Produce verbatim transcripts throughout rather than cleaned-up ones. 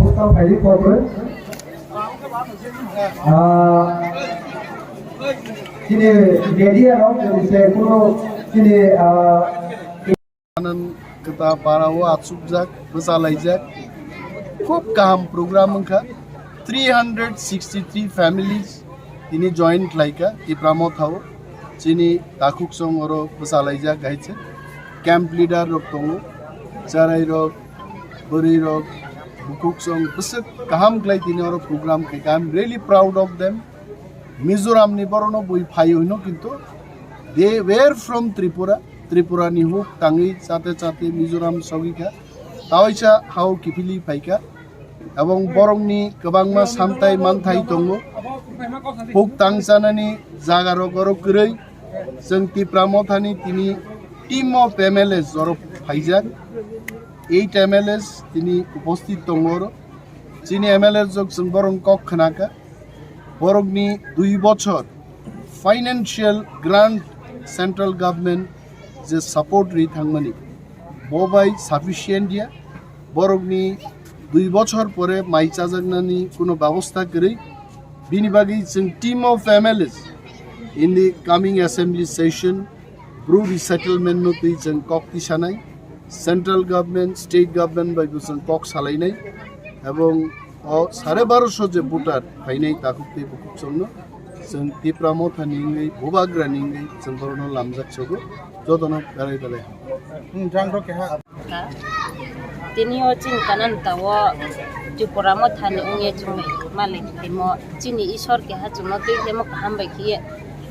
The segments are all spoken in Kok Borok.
Buskang phaidi kokre. Ah, chini media rok, chini se kuno chini, ah, Anand kwtal para o achukjak, bwchalaijak. Khub kaham program wngkha. Three hundred sixty three families tini join khlaika Tipra Motha o. Chini takhuk song oro bwchalaijak hai se. Camp leader rok tongo, charai rok, bwrwi rok, bukhuk song bwswk kaham khlai tini oro program khaika. I am really proud of them. Mizoram ni borok no bui phaio hino, kintu they were from Tripura. Tripura ni huk tangwi chate chate Mizoram sogwi kha. Tawaisa hao kiphilwi phaikha. Ebong borokni kwbangma samtai manthai tongo. Huk tang chanani jaga rok oro kwrwi. Chwng Tipra Mothani tini team of M L As oro phaijak. Eight M L As tini uposthit tongo oro. Chini M L A rok chwng borok kok khnakha. Borokni dui bochor financial grant central government je support ri thangmani, bo bai sufficient ya. Borokni dui bochor pore mai chajaknani kuno babostha kwrwi. Bini bagwi chwng team of M L As in the coming assembly session Bru resettlement no twi chwng kok tisanai, central government, state government bai bo chwng kok salainai, ebong o sare baroso je voter phainai takhuk tei bukhuk chwngno chwng Tipra Motha ni wngwi, Bubagra ni wngwi chwng borokno lamjak sogo, jotono belai belai. Hmm, jang rok keha. Tini o chini kanan tao Tripura Motha ni wngye chwng malik khaimo, chini Isor keha chwngno twi khaimo kaham bai khiye.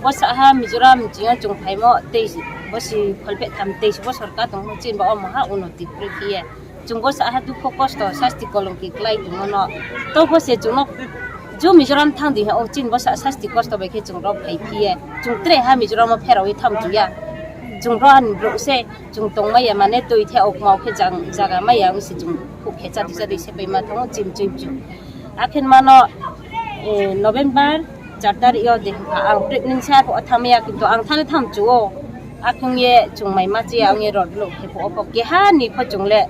Bo saha Mizoram chini o chwng phaimo tei bo si kholpeh tham tei si bosor ka tongmo chini ba omo ha unnoti kwrwi khiye. Chwng bo saha dukho kosto sasti kolongki klai tongmo no. To bo se chwngno jo Mizoram thang di ha o chini bo sa sasti kosto bai khe chwng rok phai khiye. Chwng tre ha Mizoram o pherawi tham chuya. Chwng ro ani bro se Chwng tongmaya mane twi the okma okhe jang jaga maya wngse chwng khuk khe chadi chadi sepai ma thango chim chim chim. Akhin mano, eh, November char tarik yo de ang pregnancy ha pho thamaya kintu ang thani tham chuo. Akhung ye chwng mai ma chiya ang ye rod lo khe pho opho keha ni pho chwng le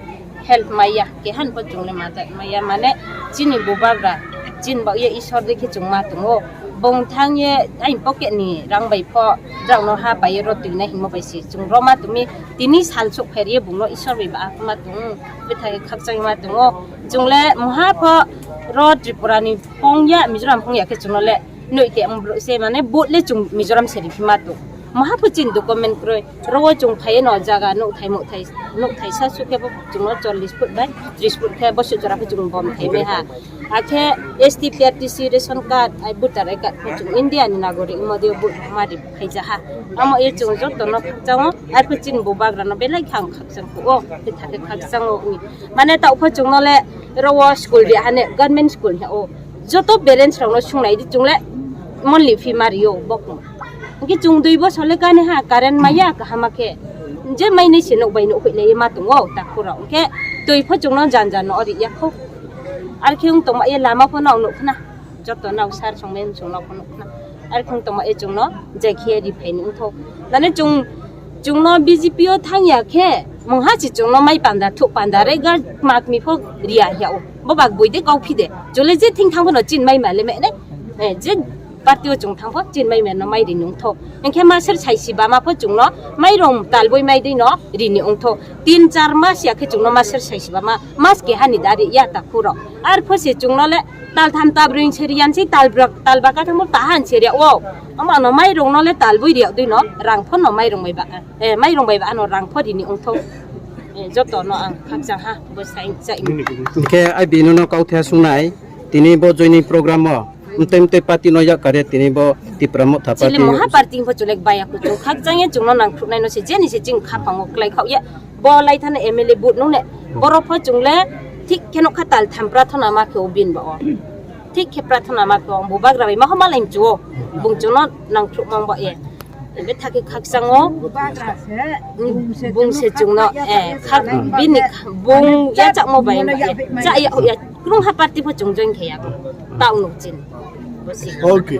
help maya keha ni pho chwng le ma maya mane chini Bubagra chin ba ye Isor de khe chwng ma tongo. Bong thang ye ain pocket ni rang bai pho drang no ha pai ye rod twi na himo bai si chwng roma tumi Tini sal sok phairiye bungno Isor bai ba akuma tongo, bwthai khakchangma tongo. Chwng le muha pho ro Tripura ni phongya, Mizoram phongya khe chwngno le noi te ang bro se mane vote le chwng Mizoram se riphima tong. Muha pho chin document kroi, ro o chwng phaiye no jaga nukthai mukthai, nukthai sa sukhe bo chwngno chollish foot bai tris foot khe bo se jora pho chwng bom thai bai ha. Akhe S T, P R T C, ration card, ai voter I card pho chwng India ni nagorik modi o vote ma ri phai ja ha. Amo ye chwng joto no khakchang o, ai pho chini Bubagra no belai khang khakchang kho o, khe thake khakchang o wi. Mane ta pho chwng no le ro o school ri hane government school he o. Joto parents rok no sung nai di chwng le monthly fee ma ri o bokno. Hwnkhe chwng dui bosor le kani ha current maya kaham khe. Je mai nai se nok bai nok hoi le ma tongo ta khoro. Hwnkhe twi pho chwng no jan jan no ri ya kho. Ar khe wng tongma ye lama pho no nuk khna. Joto nao sar song men song nao phunuk khna. Ar khung tongma e chwngno jai khe ri phaini wngtho. Nane chwng, chwngno B J P o thang ya khe, mungha si chwngno mai panda, thuk panda, re ga mak mi pho riya ya o. Bo bak bui de kau phi de. Chole je thing thang pho no chin mai ma le me ne. Eh, je party o chwng thang pho chin mai ma no mai ri nung tho. Engkhe ma ser sai si ba ma pho chwngno mai rong tal boi mai de no ri ni wngtho. Tin char mas ya khe chwngno ma ser sai si ba ma, mas ke hani da ri ya ta khuro. Ar pho se chwngno le Tal tham ta brwi se riyan si tal brak, tal baka thangbo tahan se riya o. Ama no mai rong no le tal bui riya dui no rang phon no mai rong bai ba. Eh, mai rong bai ba ano rang phon rini ongtho. Eh, joto no ang khakchang ha bo sai chai. Hingke ai bini no kau thea sungnai tini bo joining program o mtei mtei party no yak kare tini bo Tipra Motha party. Chile moha party pho chulek baya kuchung khakchang ye chungno nang khuknai no se jeni se jing khapang o klai khao ye. Bo lai thani M L A vote nung ne. Borok pho chwng le thik khe nokha tal tham prathona ma khe o bin ba o. Thik khe prathona ma khe o. Bubagra bai ma homa lai mchu o. Bung chwngno nang thruk mang ba ye. Bethakhe khakchango bung se chwngno, eh, khak bini bung yachakmo bai cha ya ya krung ha party pho chwng join khe ya ta wnuk chin. Okay.